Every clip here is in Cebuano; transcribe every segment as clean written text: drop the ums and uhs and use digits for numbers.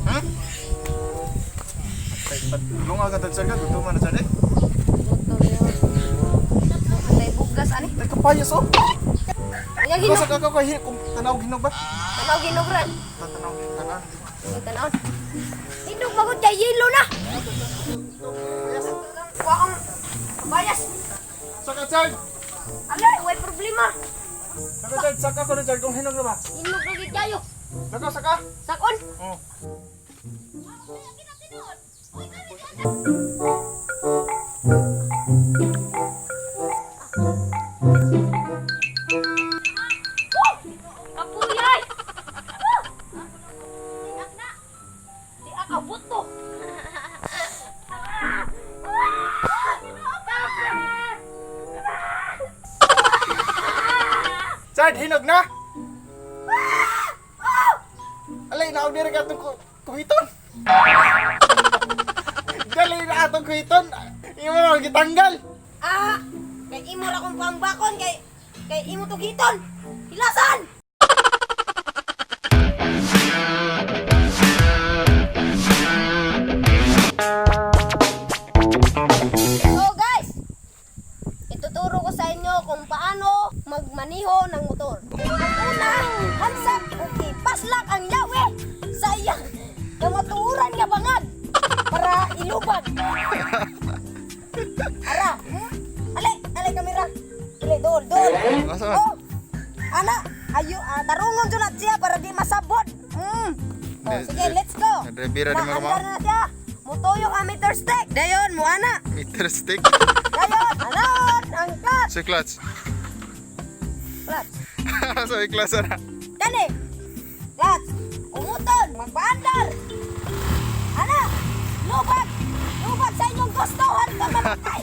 Hmm? Lunga ka sir ka, gutuman na sir eh. Gutom yun. Atay bugas ani. Ay, kapayas oh. Ang hinog. Basta ka ka kung tanaw hinog ba? Tanaw hinog ran. Tanaw, tanaw. Ang tanaw. Hinog magud kay yelo na. Kuwaong bayas. Saka sir. Alay, way problema. Saka sir, saka ko na sir kung hinog na ba? Hinog na gid kayo. Saka saka. Sakon. Oh. Kapuyay! Di akabot to. Sir, hinog na. Alay, naog diri ka atong kuhiton. Dali na atong kuhiton. Imo na gitanggal. Ah, kay imo ra kong pambakon kay kay imo to giton. Hilasan! So guys, ituturo ko sa inyo kung paano magmaniho ng motor. Ang una, hansap ug ipaslak ang yawe sa iyang kamatuoran nga bangag para ilubag. Ara, Ale, ale kamera. Ale, dol, dol. Asa? Oh. Ana, ayo, tarungon jud na siya para di masabot. Oh, sige, let's go. Nadrebira di mga Naandar na siya. Mutoyo ang meter stick. Dayon, mo ana. Meter stick. Dayon, anaon ang clutch. Sa clutch. Clutch. Sa clutch na. Dani. Clutch. Umuton, magpaandar. Ana, lubag. Lubag sa inyong gustuhan ka mamatay.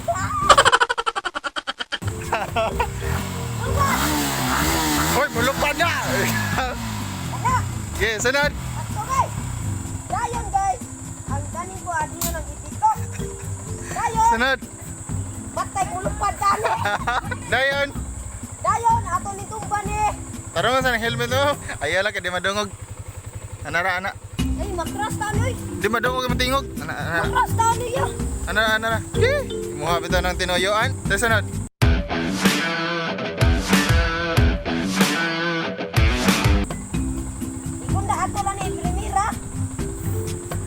Lubag. Hoy, mulupad na. Ana. Okay, sunod. At so guys, dayon guys, ang ganing ko adi nyo ng ipikok. Dayon, Sunod. batay ulupad dali. Dayon. Dayon, ato ni tumba ni. Tarungan sa helmet mo. Ayaw lang kay di madungog. Anara ana. Ay, makras tani oy. Di madungog matingog. Ana ana. Makras tani yo. Ana ana. Okay. Imuha bitaw ng tinuyoan. Sa sunod. Ikunda ato lang ni primera.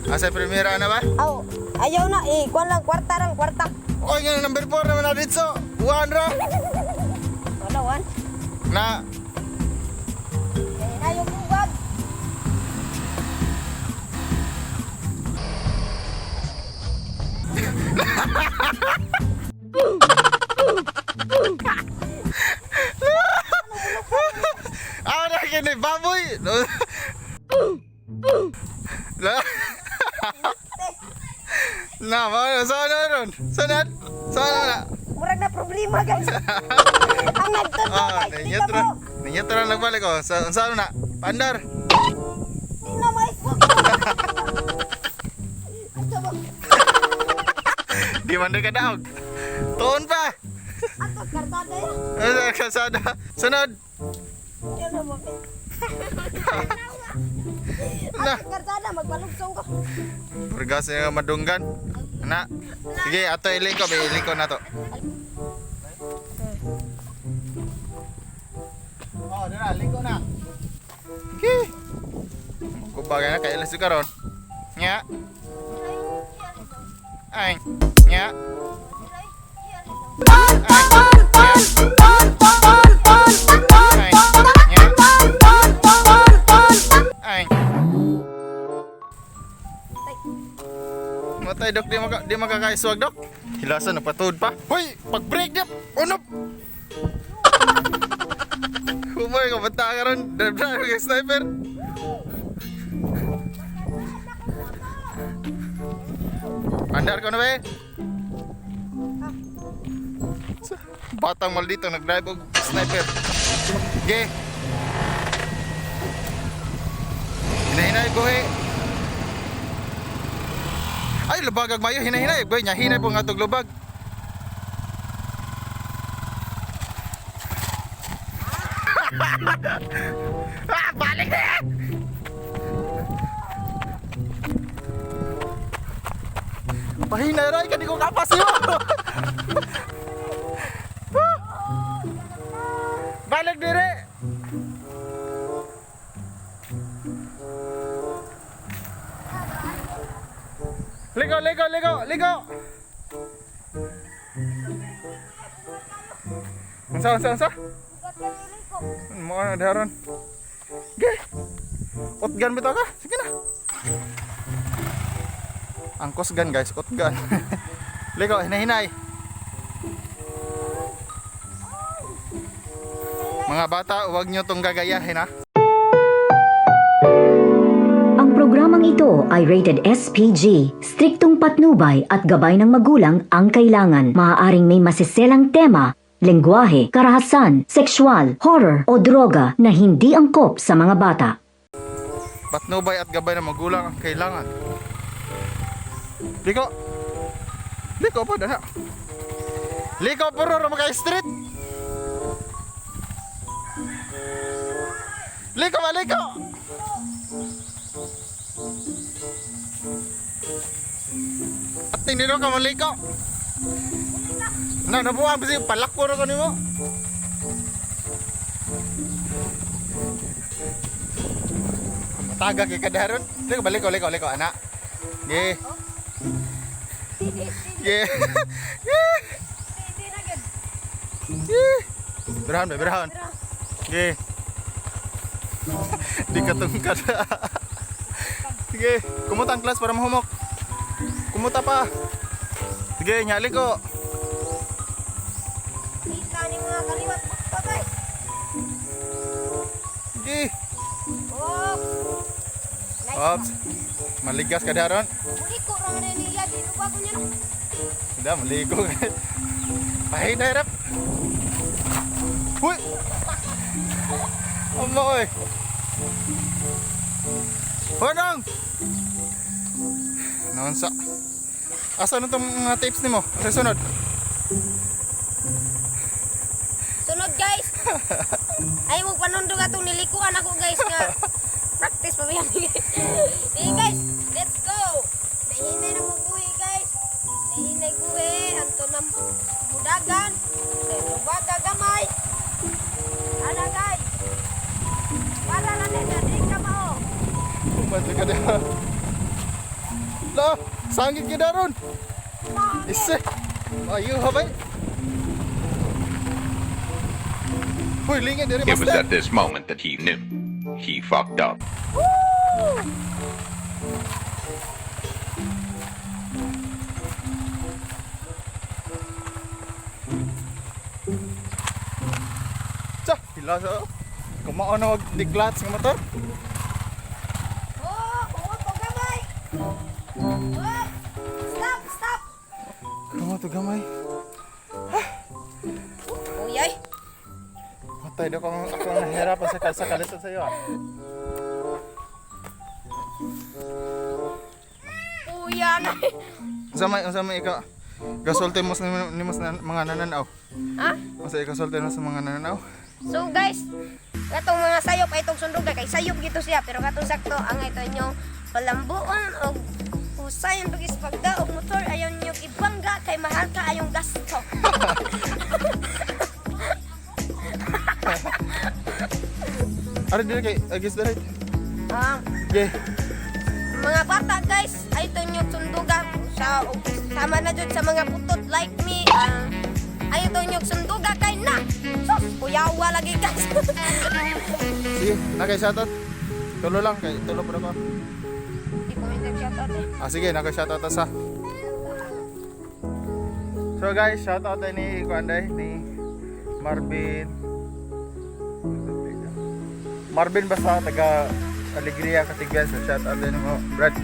Asa primera ana ba? Aw, ayaw na eh, kuan lang kwarta rang kwarta. Oy, nga number 4 naman na dito. One ra. Wala wan. Na. Eh, na yung bubag. Ah, na kini baboy. No. La. Na, ba sa ano ron? Sunod. Sana na. Murag na problema guys. Ang nagtudlo Ah, guys, di ninyot ka ra. mo. Ninyot ra nagbalik oh. Sa sa ano na? Pandar. Di na maisbog. Ato ba? Di man ka daog. Tuon pa. Ato kartada ya. Ano sa kasada? Sunod. Yan na mo. Na. Ato kartada magpalugsong ko. Purgas nga madunggan. Na. Sige, ato iliko, may iliko na to. Oh, dira, liko na. Okay. Kumbaga na kay ilas karon. Nya. Ay. Nya. Ay. Nya. Ay. Nya. Ay. Matay dok, di makakaiswag dok. Hilasan napatuod pa. Hoy, pag break niya. Unop. Humoy ka bata ka ron. Drive drive ka sniper. Andar ko na ba eh? Batang maldito nag-drive og sniper. Ge. Hinahinay buhi. Ay, lubag ag mayo, hinahinay. Boy, nya hinay po nga tog lubag. Ah, balik na! Pahina ra ka di ko kapas yo. Balik dire. Ligo, ligo, ligo, ligo. Unsa, unsa, unsa? Ugat ka ko. Mo na daron. Ge. Utgan bitaw ka? Sige na. Ang kusgan, guys, utgan. Ligo, hinahinay. Mga bata, huwag nyo tong gagayahin ha. Ang programang ito ay rated SPG. Striktong patnubay at gabay ng magulang ang kailangan. Maaaring may masiselang tema, lengguwahe, karahasan, sexual, horror o droga na hindi angkop sa mga bata. Patnubay at gabay ng magulang ang kailangan. Liko. Liko pa dana. Liko puro ra maka street. Liko ba liko. Ating dino ka maliko. Na nabuang bisi palakpo ra ko nimo. Mataga kay kadaron. Liko ba liko liko liko ana. Ge. Hindi, Ge. hindi na gud. Ge. Berahon ba berahon. Ge. Di ka tungkad. Sige, kumuta ang class para mahumok. Kumuta pa. Sige, nyali ko. Kita ni mga kaliwat bukto, guys. Sige. Oh. Nice. Ops. Maligas ka daron. Muli ko ra man niya dito bago niya. No? Sudah, maligo. Pahina hirap. Huy! Amo oy. Honong! Naunsa. Asa na tong mga tapes nimo? Asa sunod? Sunod, guys. Ay mo panundog atong nilikuan ako, guys, nga practice pa ba yan? Sige, guys, let's go. Nahinay na mo buhi, guys. Nahinay buhi anto na mudagan. Kay mubaga gamay. Ana, guys. Para lang na di ka mao. Kumanta ka diha. La, sangit ka daron. Ise. Ayo habay. Huy, lingin diri It was master. at this moment that he knew. He fucked up. Woo! Tsa, hila sa. Kumao na wag di clutch nga motor. Oh, kumot ko gamay. Oh, stop, stop. Kumo to gamay. Uyay. Patay daw kung ako ang nahirapan sa kalsa kalito sa iyo ah. Uya na. Unsa may ikaw gasulti mo sa nimo sa mga nananaw? Ha? Unsa ikasulti mo sa mga nananaw? So guys, katong mga sayop ay itong sundog kay sayop gito siya pero katong sakto ang ito inyong palambuon og husayon pagis pagda og motor ayaw niyo ibangga kay mahal ka ayong gasto. Ari dili kay agis diri. Ah, Ge. Mga bata, guys, ay ito inyong sunduga sa og sama na jud sa mga putot like me. Ah, ay ito inyong sunduga kay na. Sus, kuyawa lagi, guys. Sige, na kay shoutout. Tulo lang kay tulo pa ko. Di ko may shoutout eh. Ah sige, na kay shoutout ta sa. So guys, shoutout tayo ni Kuanday ni Marvin. Marvin basta taga Alegria Katigyan, so shoutout din mo, Brad.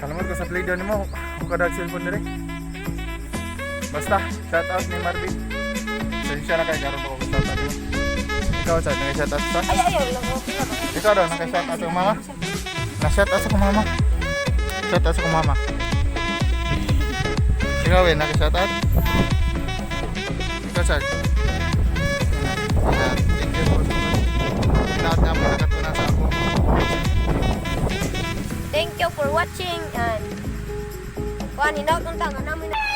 Kalamot ko sa play doon mo, kung ka cellphone dire. Basta, shoutout ni Marvin. Pasensya na kay karon ko shoutout mo. Ikaw sa naka shoutout sa? Ay ay ay, loko. Ikaw daw naka shoutout sa mama. Na shoutout sa kong mama. Shoutout sa kong mama. Ikaw eh, naka shoutout. Ikaw, Chad. Thank you for you for watching and kuan, hinaut unta nga namin.